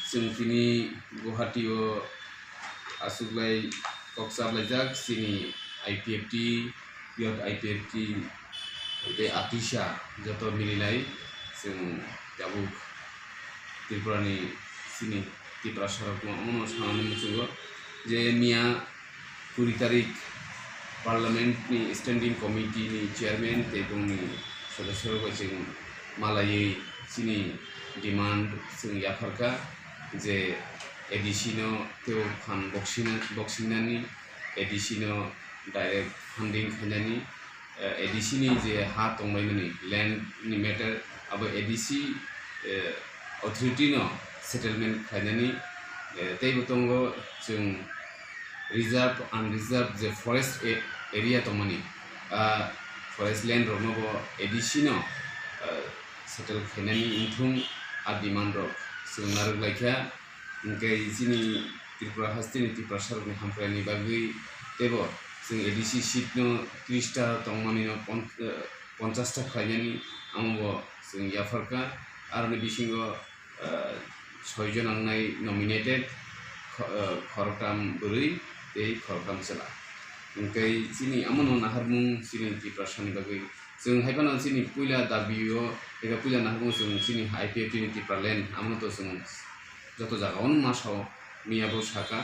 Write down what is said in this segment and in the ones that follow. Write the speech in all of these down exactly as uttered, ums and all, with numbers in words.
Chwng tini Guwahati o achuklai kok chaplaijak chini I P F T, youth I P F T tei ATISA joto mililai chwng tabuk Tripura ni chini Tiprasa rok no omo no sanani muchungo je miya kuri tarik Parliament ni Standing Committee ni Chairman tei bongni sodosyo rok bai chwng malaiwi chini demand chwng yapharkha je A D C no teibo phan boksina-, boksingnani, A D C no direct funding khainani, eh, A D C ni je ha tongbaimani land ni matter abo A D C, eh, authority no settlement khainani, eh, teibo tongo chwng reserve, unreserved je forest a-, area tongmani, ah, forest land rokno bo A D C no, ah, settle khainani wngthung a demand rok chwng narwk laikha. Hwnkhe chini Tripura hasteni Tiprasa rokni hamkraini bagwi teibo chwng A D C seat no tris ta tongmani no pon-, ah, ponchas ta khlainani amo bo chwng yapharkha. Aroni bisingo ah, soi jon wngnai nominated, kho-, ah, khoroktham bwrwi tei khoroktham chwla. Hwnkhe chini amo no naharmung chini Tiprasani bagwi. Chwng hai phano chini puila dabi o, eba puila naharmung chwng chini I P F T ni Tipraland amo to chwng joto jaga o no ma sao, miya bo saka.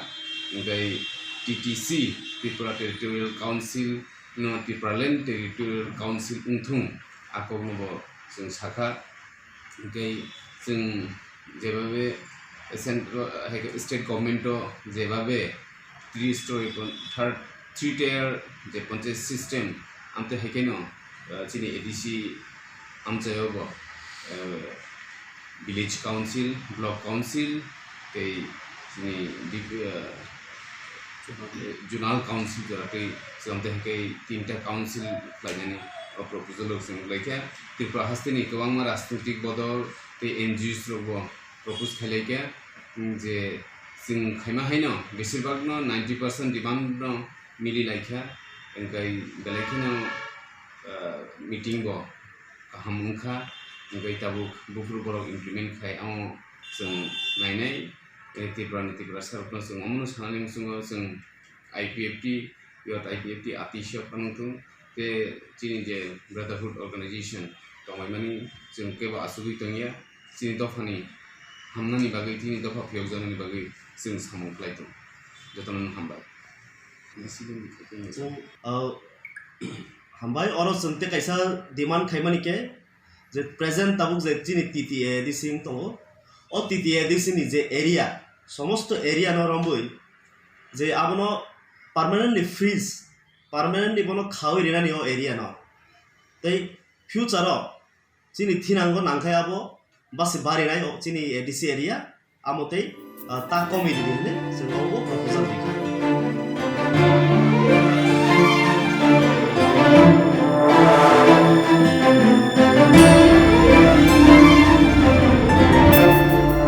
Hwnkhe T T C, Tripura Territorial Council no Tipraland Territorial Council wngthung, a kok no bo chwng sakha. Hwnkhe chwng jebabe central, hai khe state government o jebabe three story pon-, third, three tier je panchayat system, amtwi hai kheno, ah, chini A D C amchaio bo, ah, village council, block council, tei chini dip-, ah, Zonal Council jora tei chwng tei hwnkhe tinta council khlainani o proposal rok chwng laikha. Tripura hasteni kwbangma rajnitik bodol tei N G Os rokbo propose khailaikha, je chwng khaima haino besir bagno ninety percent demand no mili laikha, hwnkhe belai kheno, ah, meeting bo kaham wngkha, hwnkhe tabuk buphuru borok implement khai amo chwng nainai. Tei Tripura ni Tiprasa rokno chwng omono sanani muchungo chwng I P F T, youth I P F T, ATISA phano wngthung, tei chini je Brotherhood Organization tonglaimani chwng kebo achugwi tongya, chini dophani hamnani bagwi, chini dopha phiyokjaknani bagwi chwng samung khlai tongo. Jotono hambai. Chwng, ah, hambai, oro chwng tei kaisa demand khaimani khe, je present tabuk je chini T T A D C wng tongo, o T T A D C ni je area, somosto area no romwi je abono permanently freeze, permanently bono khawi rinani o area no. Tei future o chini thinango nangkhe abo basi barinai o chini A D C area, amo tei, ah, ta komwi ridi hinwi chwng obo proposal rikha.